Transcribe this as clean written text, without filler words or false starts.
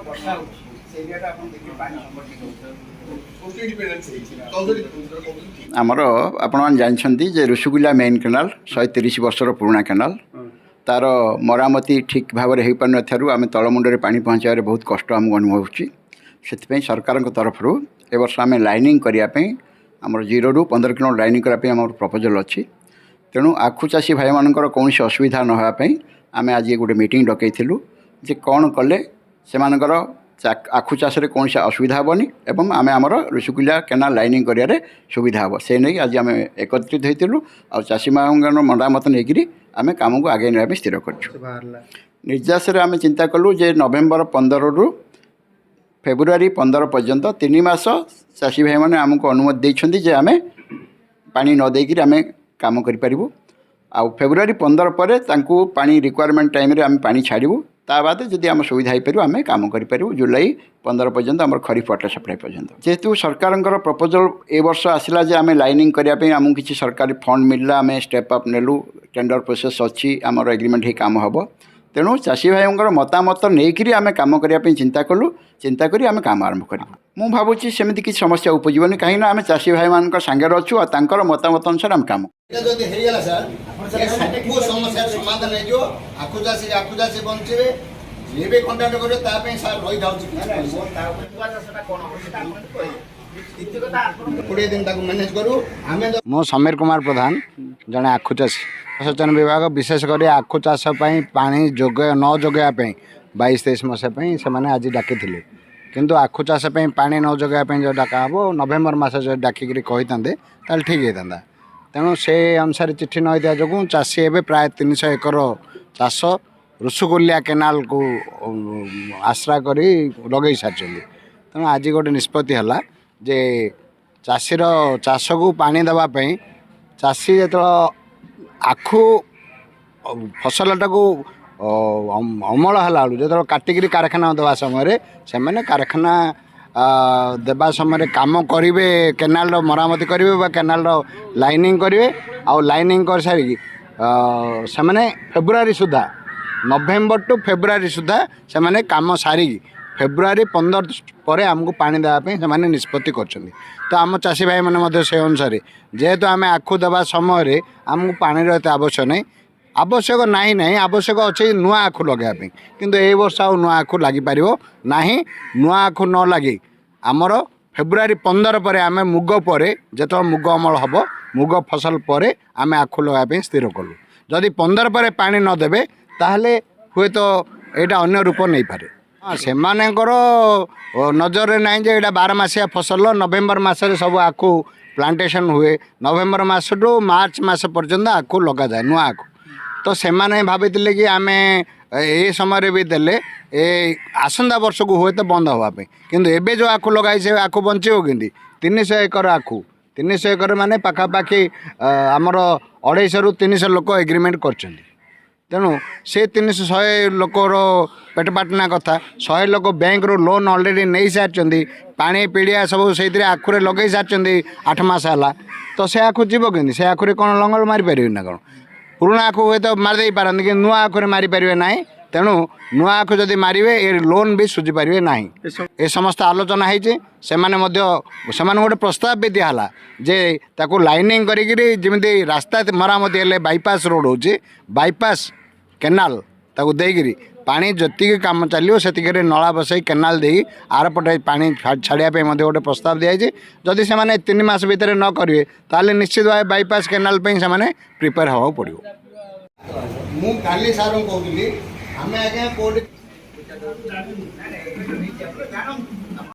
ବର୍ଷା ହେଉଛି, ସେ ଏରିଆଟା ଆପଣ ଦେଖିବେ ପାଣି ସଂରକ୍ଷିତ ହେଉଛି। ଇଣ୍ଡିପେଣ୍ଡେନ୍ସ ହେଇଛି 64 କହୁଛନ୍ତି। ଆମର ଆପଣମାନେ ଜାଣିଛନ୍ତି ଯେ ଋଷିକୁଲ୍ୟା ମେନ୍ କେନାଲ 130 ବର୍ଷର ପୁରୁଣା କେନାଲ। ତା'ର ମରାମତି ଠିକ୍ ଭାବରେ ହୋଇପାରୁନଥିବାରୁ ଆମେ ତଳମୁଣ୍ଡରେ ପାଣି ପହଞ୍ଚାଇବାରେ ବହୁତ କଷ୍ଟ ଆମକୁ ଅନୁଭବ ହେଉଛି। ସେଥିପାଇଁ ସରକାରଙ୍କ ତରଫରୁ ଏ ବର୍ଷ ଆମେ ଲାଇନିଂ କରିବା ପାଇଁ, ଆମର 0ରୁ 15 କିଲୋମିଟର ଲାଇନିଂ କରିବା ପାଇଁ ଆମର ପ୍ରପୋଜାଲ୍ ଅଛି। ତେଣୁ ଆଖୁ ଚାଷୀ ଭାଇମାନଙ୍କର କୌଣସି ଅସୁବିଧା ନ ହେବା ପାଇଁ ଆମେ ଆଜି ଗୋଟେ ମିଟିଂ ଡକେଇଥିଲୁ ଯେ କ'ଣ କଲେ ସେମାନଙ୍କର ଆଖୁ ଚାଷରେ କୌଣସି ଅସୁବିଧା ହେବନି ଏବଂ ଆମେ ଆମର ଋଷିକୁଲ୍ୟା କେନାଲ ଲାଇନିଂ କରିବାରେ ସୁବିଧା ହେବ, ସେ ନେଇ ଆଜି ଆମେ ଏକତ୍ରିତ ହୋଇଥିଲୁ। ଆଉ ଚାଷୀମାନଙ୍କର ମତାମତ ନେଇକରି ଆମେ କାମକୁ ଆଗେଇ ନେବା ପାଇଁ ସ୍ଥିର କରିଛୁ। ନିର୍ଯାସରେ ଆମେ ଚିନ୍ତା କଲୁ ଯେ ନଭେମ୍ବର 15ରୁ ଫେବୃଆରୀ 15 ପର୍ଯ୍ୟନ୍ତ 3 ମାସ ଚାଷୀ ଭାଇମାନେ ଆମକୁ ଅନୁମତି ଦେଇଛନ୍ତି ଯେ ଆମେ ପାଣି ନ ଦେଇକରି ଆମେ କାମ କରିପାରିବୁ। ଆଉ ଫେବୃଆରୀ 15 ପରେ ତାଙ୍କୁ ପାଣି ରିକ୍ୱାରମେଣ୍ଟ ଟାଇମ୍ରେ ଆମେ ପାଣି ଛାଡ଼ିବୁ। ତା ବାଦେ ଯଦି ଆମ ସୁବିଧା ହେଇପାରିବ, ଆମେ କାମ କରିପାରିବୁ ଜୁଲାଇ 15 ପର୍ଯ୍ୟନ୍ତ, ଆମର ଖରିଫ ୱାଟର ସପ୍ଲାଏ ପର୍ଯ୍ୟନ୍ତ। ଯେହେତୁ ସରକାରଙ୍କର ପ୍ରପୋଜାଲ୍ ଏ ବର୍ଷ ଆସିଲା ଯେ ଆମେ ଲାଇନିଂ କରିବା ପାଇଁ ଆମକୁ କିଛି ସରକାରୀ ଫଣ୍ଡ ମିଳିଲା, ଆମେ ଷ୍ଟେପ୍ ଅପ୍ ନେଲୁ, ଟେଣ୍ଡର ପ୍ରୋସେସ୍ ଅଛି, ଆମର ଏଗ୍ରିମେଣ୍ଟ ହେଇ କାମ ହେବ। ତେଣୁ ଚାଷୀ ଭାଇଙ୍କର ମତାମତ ନେଇକରି ଆମେ କାମ କରିବା ପାଇଁ ଚିନ୍ତା କଲୁ। ଚିନ୍ତା କରି ଆମେ କାମ ଆରମ୍ଭ କରିବୁ। ମୁଁ ଭାବୁଛି ସେମିତି କିଛି ସମସ୍ୟା ଉପୁଜିବନି, କାହିଁକିନା ଆମେ ଚାଷୀ ଭାଇମାନଙ୍କ ସାଙ୍ଗରେ ଅଛୁ ଆଉ ତାଙ୍କର ମତାମତ ଅନୁସାରେ ଆମେ କାମ ଏଇଟା ଯଦି ହେଇଗଲା ସାର୍, ଏ ସବୁ ସମସ୍ୟାର ସମାଧାନ ହେଇଯିବ। ଆଖୁ ଚାଷୀ ବଞ୍ଚିବେ। ଯିଏ ବି କଣ୍ଟ୍ରାକ୍ଟ କରିବେ, ତା ପାଇଁ ସାର୍ ରହିଥାଉଛି କିଛି ପଇସା। 20 ଦିନ ତାକୁ ମ୍ୟାନେଜ କରୁ ଆମେ। ମୁଁ ସମୀର କୁମାର ପ୍ରଧାନ, ଜଣେ ଆଖୁ ଚାଷୀ। ଜଳସେଚନ ବିଭାଗ ବିଶେଷ କରି ଆଖୁ ଚାଷ ପାଇଁ ପାଣି ଯୋଗାଇ ନ ଯୋଗାଇବା ପାଇଁ 22-23 ମସିହା ପାଇଁ ସେମାନେ ଆଜି ଡାକିଥିଲେ। କିନ୍ତୁ ଆଖୁ ଚାଷ ପାଇଁ ପାଣି ନ ଯୋଗାଇବା ପାଇଁ ଯଦି ଡାକା ହେବ, ନଭେମ୍ବର ମାସ ଯଦି ଡାକିକିରି କହିଥାନ୍ତେ, ତାହେଲେ ଠିକ୍ ହେଇଥାନ୍ତା। ତେଣୁ ସେ ଅନୁସାରେ ଚିଠି ନ ହେଇଥିବା ଯୋଗୁଁ ଚାଷୀ ଏବେ ପ୍ରାୟ 300 ଏକର ଚାଷ ଋଷୁକୁଲ୍ୟା କେନାଲକୁ ଆଶ୍ରା କରି ଲଗେଇ ସାରିଛନ୍ତି। ତେଣୁ ଆଜି ଗୋଟେ ନିଷ୍ପତ୍ତି ହେଲା ଯେ ଚାଷୀର ଚାଷକୁ ପାଣି ଦେବା ପାଇଁ, ଚାଷୀ ଯେତେବେଳେ ଆଖୁ ଫସଲଟାକୁ ଅମଳ ହେଲା ବେଳକୁ, ଯେତେବେଳେ କାଟିକିରି କାରଖାନା ଦେବା ସମୟରେ, ସେମାନେ କାରଖାନା ଦେବା ସମୟରେ କାମ କରିବେ, କେନାଲର ମରାମତି କରିବେ ବା କେନାଲର ଲାଇନିଂ କରିବେ। ଆଉ ଲାଇନିଂ କରିସାରିକି ସେମାନେ ଫେବୃଆରୀ ସୁଦ୍ଧା, ନଭେମ୍ବର ଟୁ ଫେବୃଆରୀ ସୁଦ୍ଧା ସେମାନେ କାମ ସାରିକି ଫେବୃଆରୀ 15 ପରେ ଆମକୁ ପାଣି ଦେବା ପାଇଁ ସେମାନେ ନିଷ୍ପତ୍ତି କରିଛନ୍ତି। ତ ଆମ ଚାଷୀ ଭାଇମାନେ ମଧ୍ୟ ସେ ଅନୁସାରେ, ଯେହେତୁ ଆମେ ଆଖୁ ଦେବା ସମୟରେ ଆମକୁ ପାଣିର ଏତେ ଆବଶ୍ୟକ ନାହିଁ, ଆବଶ୍ୟକ ନାହିଁ, ନାହିଁ, ଆବଶ୍ୟକ ଅଛି ନୂଆ ଆଖୁ ଲଗାଇବା ପାଇଁ। କିନ୍ତୁ ଏଇ ବର୍ଷ ଆଉ ନୂଆ ଆଖୁ ଲାଗିପାରିବ ନାହିଁ। ନୂଆ ଆଖୁ ନ ଲାଗି ଆମର ଫେବୃଆରୀ 15 ପରେ ଆମେ ମୁଗ ପରେ, ଯେତେବେଳେ ମୁଗ ଅମଳ ହେବ, ମୁଗ ଫସଲ ପରେ ଆମେ ଆଖୁ ଲଗାଇବା ପାଇଁ ସ୍ଥିର କଲୁ। ଯଦି 15 ପରେ ପାଣି ନ ଦେବେ, ତାହେଲେ ହୁଏତ ଏଇଟା ଅନ୍ୟ ରୂପ ନେଇପାରେ। ହଁ, ସେମାନଙ୍କର ନଜରରେ ନାହିଁ ଯେ ଏଇଟା 12 ମାସିଆ ଫସଲ। ନଭେମ୍ବର ମାସରେ ସବୁ ଆଖୁ ପ୍ଲାଣ୍ଟେସନ୍ ହୁଏ। ନଭେମ୍ବର ମାସଠୁ ମାର୍ଚ୍ଚ ମାସ ପର୍ଯ୍ୟନ୍ତ ଆଖୁ ଲଗାଯାଏ, ନୂଆ ଆଖୁ। ତ ସେମାନେ ଭାବିଥିଲେ କି ଆମେ ଏ ସମୟରେ ବି ଦେଲେ ଏ ଆସନ୍ତା ବର୍ଷକୁ ହୁଏତ ବନ୍ଦ ହେବା ପାଇଁ। କିନ୍ତୁ ଏବେ ଯେଉଁ ଆଖୁ ଲଗାଇ, ସେ ଆଖୁ ବଞ୍ଚିବ କେମିତି? 300 ଏକର ଆଖୁ, 300 ଏକର ମାନେ ପାଖାପାଖି ଆମର 250ରୁ 300 ଲୋକ ଏଗ୍ରିମେଣ୍ଟ କରିଛନ୍ତି। ତେଣୁ ସେ 300 100 ଲୋକର ପେଟପାଟଣା କଥା। 100 ଲୋକ ବ୍ୟାଙ୍କରୁ ଲୋନ୍ ଅଲରେଡ଼ି ନେଇସାରିଛନ୍ତି। ପାଣି ପିଡ଼ିଆ ସବୁ ସେଇଥିରେ ଆଖୁରେ ଲଗେଇ ସାରିଛନ୍ତି 8 ମାସ ହେଲା। ତ ସେ ଆଖୁ ଯିବ କେମିତି? ସେ ଆଖୁରେ କ'ଣ ଲଙ୍ଗଳ ମାରିପାରିବେ ନା କ'ଣ? ପୁରୁଣା ଆଖୁ ହୁଏତ ମାରି ଦେଇପାରନ୍ତି, କିନ୍ତୁ ନୂଆ ଆଖୁରେ ମାରିପାରିବେ ନାହିଁ। ତେଣୁ ନୂଆ ଆଖୁ ଯଦି ମାରିବେ, ଏ ଲୋନ୍ ବି ସୁଝିପାରିବେ ନାହିଁ। ଏ ସମସ୍ତ ଆଲୋଚନା ହେଇଛି। ସେମାନେ ମଧ୍ୟ, ସେମାନଙ୍କୁ ଗୋଟେ ପ୍ରସ୍ତାବ ବି ଦିଆହେଲା ଯେ ତାକୁ ଲାଇନିଂ କରିକିରି, ଯେମିତି ରାସ୍ତା ମରାମତି ହେଲେ ବାଇପାସ୍ ରୋଡ଼ ହେଉଛି, ବାଇପାସ୍ କେନାଲ ତାକୁ ଦେଇକିରି ପାଣି ଯେତିକି କାମ ଚାଲିବ ସେତିକିରେ ନଳା ବସାଇ, କେନାଲ ଦେଇ ଆରପଟେ ପାଣି ଛାଡ଼ିବା ପାଇଁ ମଧ୍ୟ ଗୋଟେ ପ୍ରସ୍ତାବ ଦିଆଯାଇଛି। ଯଦି ସେମାନେ 3 ମାସ ଭିତରେ ନ କରିବେ, ତାହେଲେ ନିଶ୍ଚିତ ଭାବେ ବାଇପାସ୍ କେନାଲ ପାଇଁ ସେମାନେ ପ୍ରିପେୟାର ହେବାକୁ ପଡ଼ିବ। ମୁଁ କାଲି ସାର୍ଙ୍କୁ କହୁଥିଲି, ଆମେ ଆଜ୍ଞା କୋଉଠି ଜାଣନ୍ତୁ।